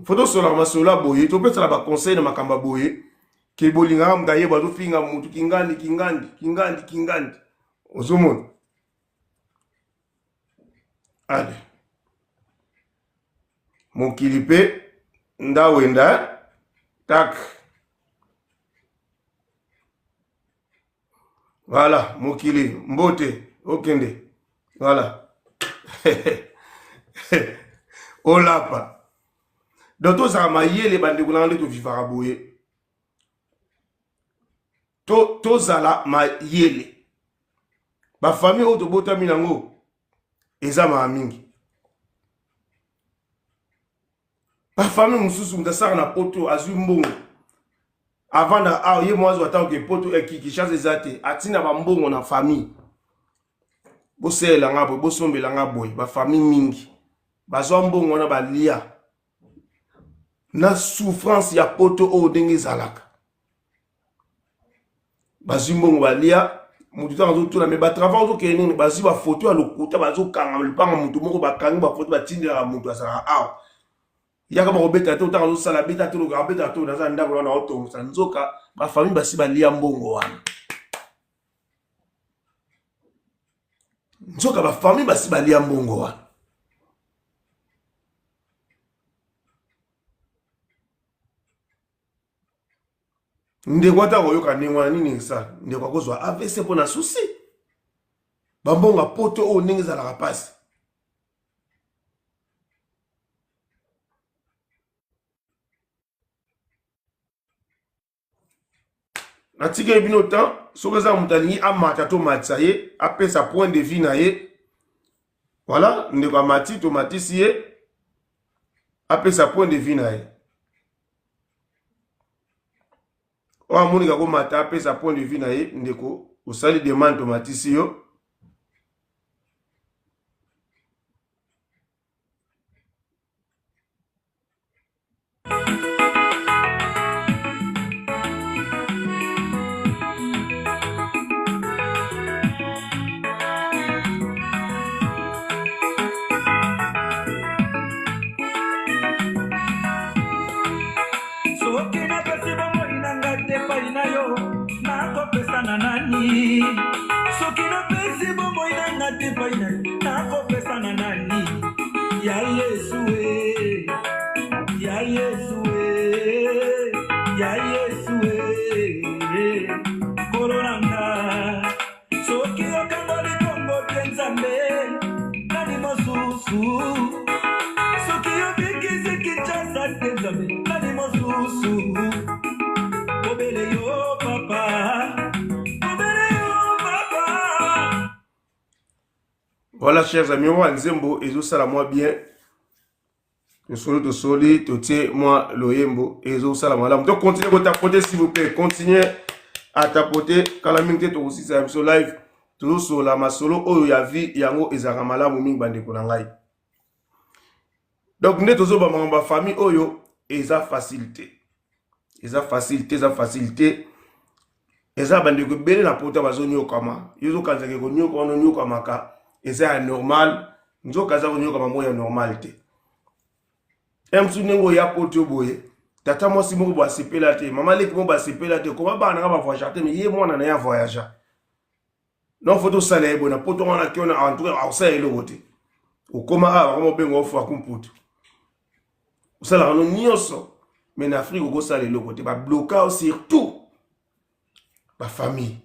Faut tosolaka masolo ya boye, topesana baconseil na makambo ya boye ke bolingaka moto ayeba azofinga motu kingandi kingandi kingandi kingandi, ozomona. Ale mokili mpe ndawenda tak. Voilà, mokili mbote okende. Voilà. Olapa. Donc tozala mayele bandeko nanga nde tovivaka boye. Tozala mayele. Ba famille oyo tobotami nango eza maa mingi. Bafamille mosusu moto asaka na poto azwi mbongo avanda awa ye mwa azwa ntango ke poto Kinshasa eza te, atina bambongo na famille, bosalela nga boye, bosombela nga boye. Bafamille mingi bazwa mbongo wana balia na souffrance ya poto oyo ndenge ezalaka. Bazwi mbongo balia, motu ntango azotuna me batravai ozokende nini, bazwi bafoto ya lokuta, bazokanga lopanga motu moko, bakangi bafoto batindelaka motu azalaka awa, yaka bakobeta te, ntango azosala beta te, abeta te, naza ndako wana otongisa, nzoka bafamille basi balia mbongo wana, nzoka bafamille basi balia mbongo wana. Ndeko ata akoyoka ndenge wana nini esala, ndeko akozwa AVC mpo na susi bambongo ya poto oyo ndenge ezalaka mpasi. Natikeli bino temps, soki eza moto alingi amata tomatisa ye, apesa point de vue na ye. Voilà, ndeko amati, tomatisi ye, apesa point de vue na ye. Oyo amonika komata apesa point de vue na ye. Ndeko osali demande, tomatisi yo. Soki napesi bomoi na nga te epai na yo, nakopesa na nani? Soki napesi bomoi na nga te epai na yo, nakopesa na nani? Ya Yesu e, ya Yesu e, ya Yesu e, Nkolo na nga. Soki okangoli Kongo te Nzambe, nani mosusu? Soki obikisi Kinshasa te Nzambe, nani mosusu? Obele yo papa, obele yo papa. Voilà, chers amis, oyo nzembo ezosala mwa bien. Tosoli, tosoli, totie mwa loyembo ezosala malamu. To continuer kotapoter, s'il vous plaît, continuez à tapoter. Kala mingi te tokosisa ya biso live, tozosola masolo oyo ya vie, yango ezalaka malamu mingi bandeko na ngai. Donc nde tozoba makambo ya famille oyo eza facile te, eza facile te, eza facile te. Eza bandeko ebele na poto bazonyokama, yo ozokanzaka konyokama wana onyokamaka eza ya normal, nzoka aza konyokama moko ya normal te. Mosusu ndenge oya poto boye, tata mwasi moko boye asepela te, mama leki moko boye asepela te, koma bana nanga bavoyagea te, me ye mwana na ye avoyagea. Donc faut tosala ye boye na poto wana kiona, en tout cas akosala eloko te. Okoma awa bakoma obenga ofuaku mputu, osalaka no nyonso, mais na Afrique okosala eloko te, babloka surtout bafamille,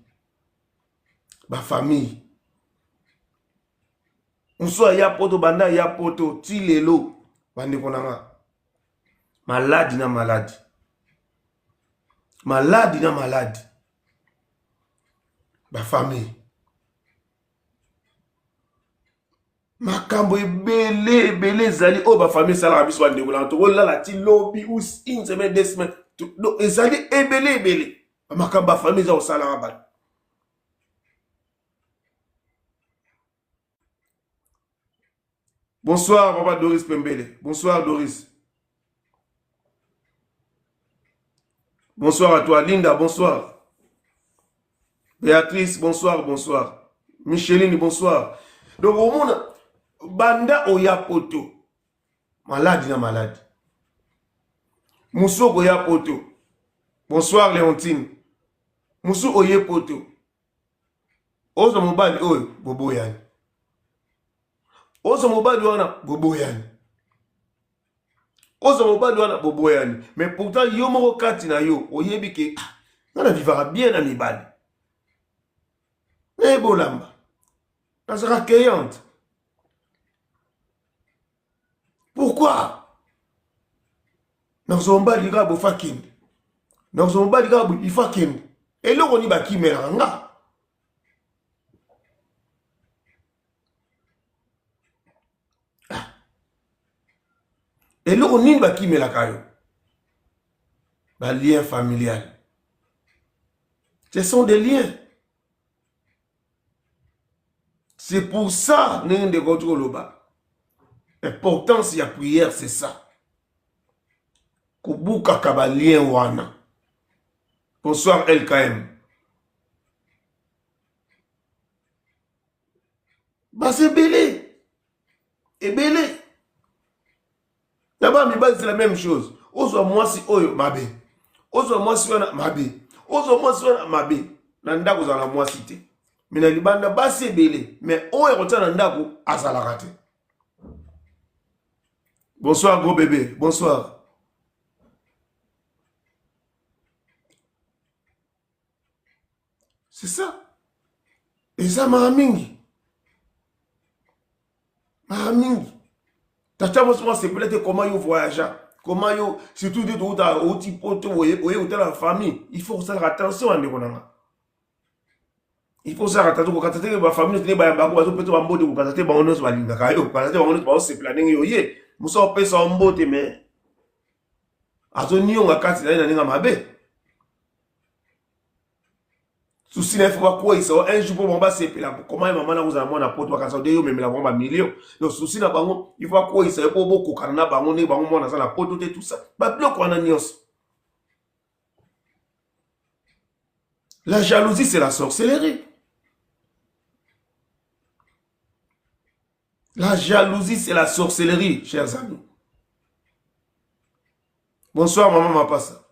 bafamille mosusu aya poto, banda aya poto ti lelo bandeko na nga. Maladi na maladi. Maladi na maladi. Ba famille. Makambo ebele ebele ezali oyo ba famille esalaka biso bandeko na tokolala ti lobi ou une semaine deux semaines donc ezali ebele ebele makambo ba famille eza kosalaka bato. Bonsoir papa Doris Pembele. Bonsoir Doris. Bonsoir à toi Linda, bonsoir. Béatrice, bonsoir, bonsoir. Micheline, bonsoir. Donc au monde banda oya poto. Malade na malade. Musoko ya poto. Bonsoir Léontine. Musu oye poto. Ozo mobali oyo boboyani. Ozo mobali wana boboyani. Ozo mobali wana boboyani. Mais pourtant yo moko kati na yo oyebi ke ah, nga na vivaka bien na mibali. Nayebi olamba. Nazalaka accueillante. Pourquoi? Nakozwa mobali kaka boye akende. Nakozwa mobali kaka boye ifo akende. Eloko nini bakimelaka nga? Ah. Eloko nini bakimelaka yo? Ba lien familial. Ce sont des liens. C'est pour ça ndenge ndeko auti koloba importance ya prière c'est ça. Kobukaka ba lien wana. Bonsoir LKM. Baza ebele. Ebele. Na ba mibali c'est la même chose. Ozwa mwasi oyo mabe. Ozwa mwasi wana mabe. Ozwa mwasi wana mabe. Na ndako ozala na mwasi te. Mais na libanda basi ebele. Mais oyo akotia na ndako azalaka te. Bonsoir gros bébé. Bonsoir. C'est ça. Eza mara mingi. Mara mingi. Tata mwasi mwa sepela te comment yo voyagea. Comment yo surtout nde touta outi poto oye oye kotala famille. Il faut kosalaka attention ya ndeko na nga. Il faut kosalaka attention kokata te ba famille nde bayambaka bazopesa bambote kokata te bango nyonso balingaka yo kokata te bango nyonso baosepela ndenge yo ye mosu apesa yo mbote mais azonionga kati na ye na ndenge mabe. Souci na ye fo bakweyisa yo un jour mpo bango basepela koma ye mama na kozala mwana poto bakanisa nde yo omemela bango bamilio donc souci na bango il faut bakweyisa yo mpo bokokana na bango ndenge bango mwana aza na poto te tout ça babiloko wana nyonso. La jalousie c'est la sorcellerie. La jalousie c'est la sorcellerie, chers amis. Bonsoir maman Mapasa.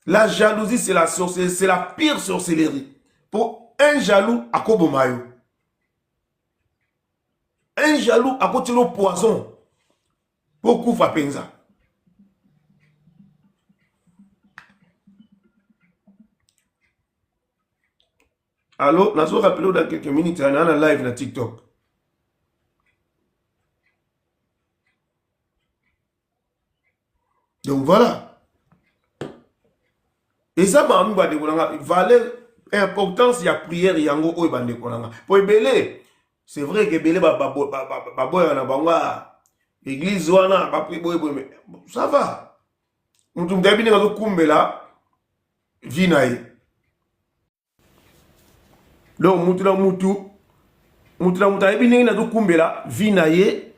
La jalousie c'est la sorcellerie, c'est la pire sorcellerie. Pour un jaloux akoboma yo. Un jaloux akotilo poison. Po kufa penza. Allo, nazo rappeler dans quelques minutes na na live na TikTok. Donc voilà. Eza makambo bandeko na nga valeur importance ya prière yango oyo bandeko na nga. Po ebele c'est vrai que ebele baboyaka na bango église wana bapri boye boye mais ça va. Mutu mutu ayebi ndenge azokumbela vie na ye. Donc mutu na mutu mutu na mutu ayebi ndenge nazokumbela vie na ye.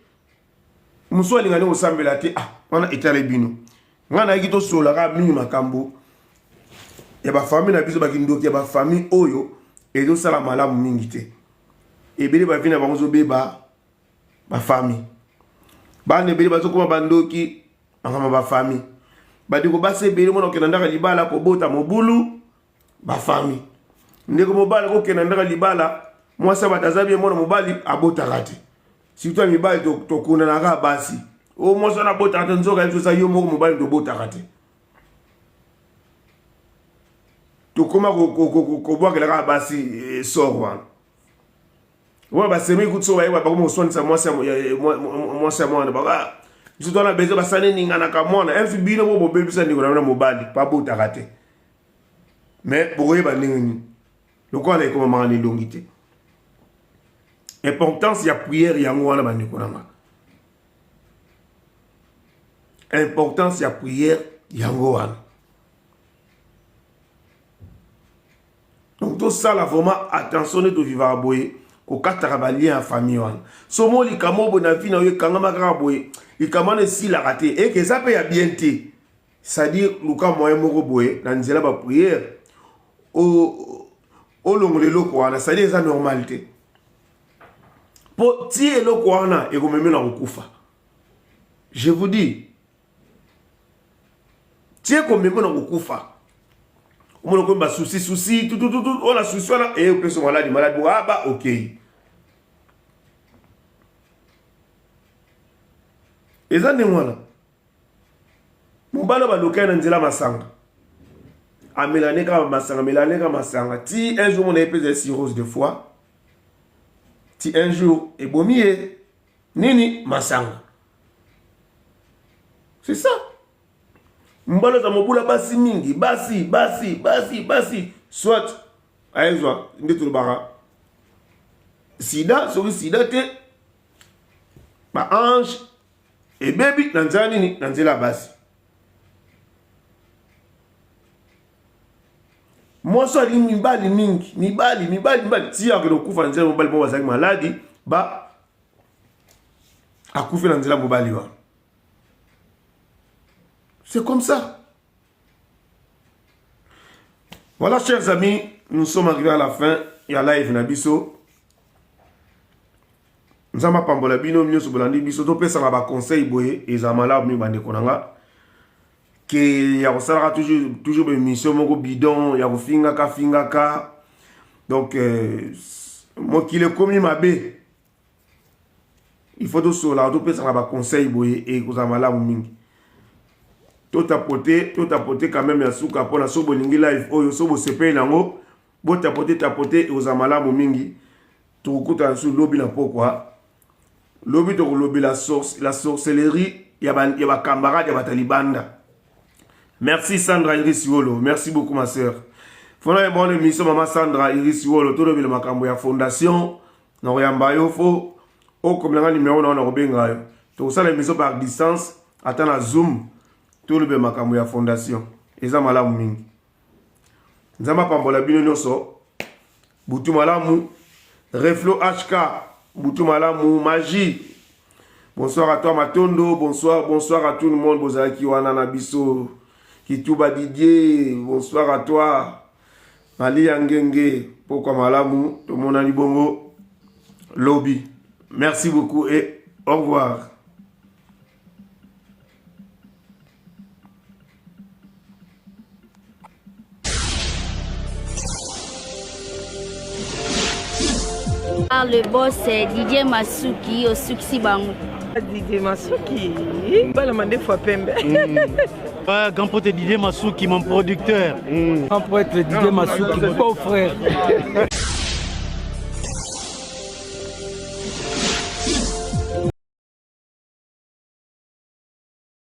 Mosusu alinga ndenge kosambela te, ah wana etali bino. Ngai nayaki tosololaka mingi makambo ya bafamille na biso, bakindoki ya bafamille oyo ezosala malamu mingi te. Ebele bavi na bango ezobeba bafamille, bana ebele bazokoma bandoki makambo ya bafamille, bandeko basi ebele mona kokenda ndaka libala kobota mobulu bafamille, ndeko mobali kokenda ndaka libala mwasi bato aza bien, mwana mobali abotaka te, surtout ya mibali tokundanaka basi o mwasi wana abotaka te, nzoka ye toza yo moko mobali tobotaka te, tokoma kobwakela kaka basi sort wana. Wana basemeki kutu soki bayeba bakomi koswanisa mwasi ya mwana baka biso to wana besoin basani eninganaka mwana mf bino bo bobebisa ndeko na bino mobali po abotaka te mais bokoyeba ndenge nini lokola na ekomamaka na elongi te importance ya prière yango wana bandeko na nga importance ya prière yango wana donc tosala vraiment attention nde tovivaka boye kokataka balien ya famille wana so mo likambo boye na vie na yo ekangama kaka boye likambo wana esilaka te eke eza mpe ya bien te c'est-à-dire luka moyen moko boye na nzela bapriere olongola eloko wana c'est-à-dire eza normal te mpo ti eloko wana ekomemi na kokufa je vous dis tie komema na kokufa omona okomi basusi susi tutututu oyo na susi wana eye opesa maladi maladi aba ah, okei eza ndenge wana mobali oyo balokaki na nzela masanga amelane kaka masanga amelane kaka masanga ti un jour mona ye mpe ezali cirrhose de foie ti un jour ebomi ye nini masanga c'est ça mbala oza mobula basi mingi basi basi basi basi soit ayezwa nde tolobaka sida soki sida te baange ebebi na nzela nini na nzela ya basi mwasi alingi mibali mingi mibali mibali mibali ti akende kokufa na nzela mobali moko bazalaki maladi ba akufi na nzela mobali wana c'est comme ça voilà chers amis nous sommes arrivés à la fin ya live na biso nzambe apambola bino nyonso bolandi biso topesaka baconseil boye ezala malamu mingi bandeko na nga ke ya kosalaka toujours, toujours baémission moko bidon ya kofingaka fingaka donc euh, mokili ekomi mabe il faut tosololaka topesaka baconseil boye ekozala malamu mingi totapote totapote quand même ya suka mpona so bolingi live oyo so bosepeli nango botapote tapote ekozala malamu mingi tokokutana lisusu lobi na pokwa lobi tokolobela la sorcellerie ya bacamarade ya bato ya libanda merci sandra iris wolo merci beaucoup ma sœur fona ya bonne émission mama sandra iris wolo tolobela makambo ya fondation nakoyamba yo fo okomela nga numero na yo nakobenga yo tokosala émission par distance ata na zoom tolobela makambo ya fondation eza malamu mingi nzambe apambola bino nyonso butu malamu reflo hk butu malamu magie bonsoir à toi matondo bonsoir bonsoir à tout le monde bozalaki wana na biso kituba didier bonsoir à toi malia ngenge pokwa malamu tomonani bongo lobi merci beaucoup et au revoir Par le boss eh, Didier Masuki osukisi bango. Didier Masuki, bala mandefu ya pembe. Mm. Ah, grand prêtre Didier Masuki, mon producteur. Mm. Grand prêtre Didier Masuki, beau frère.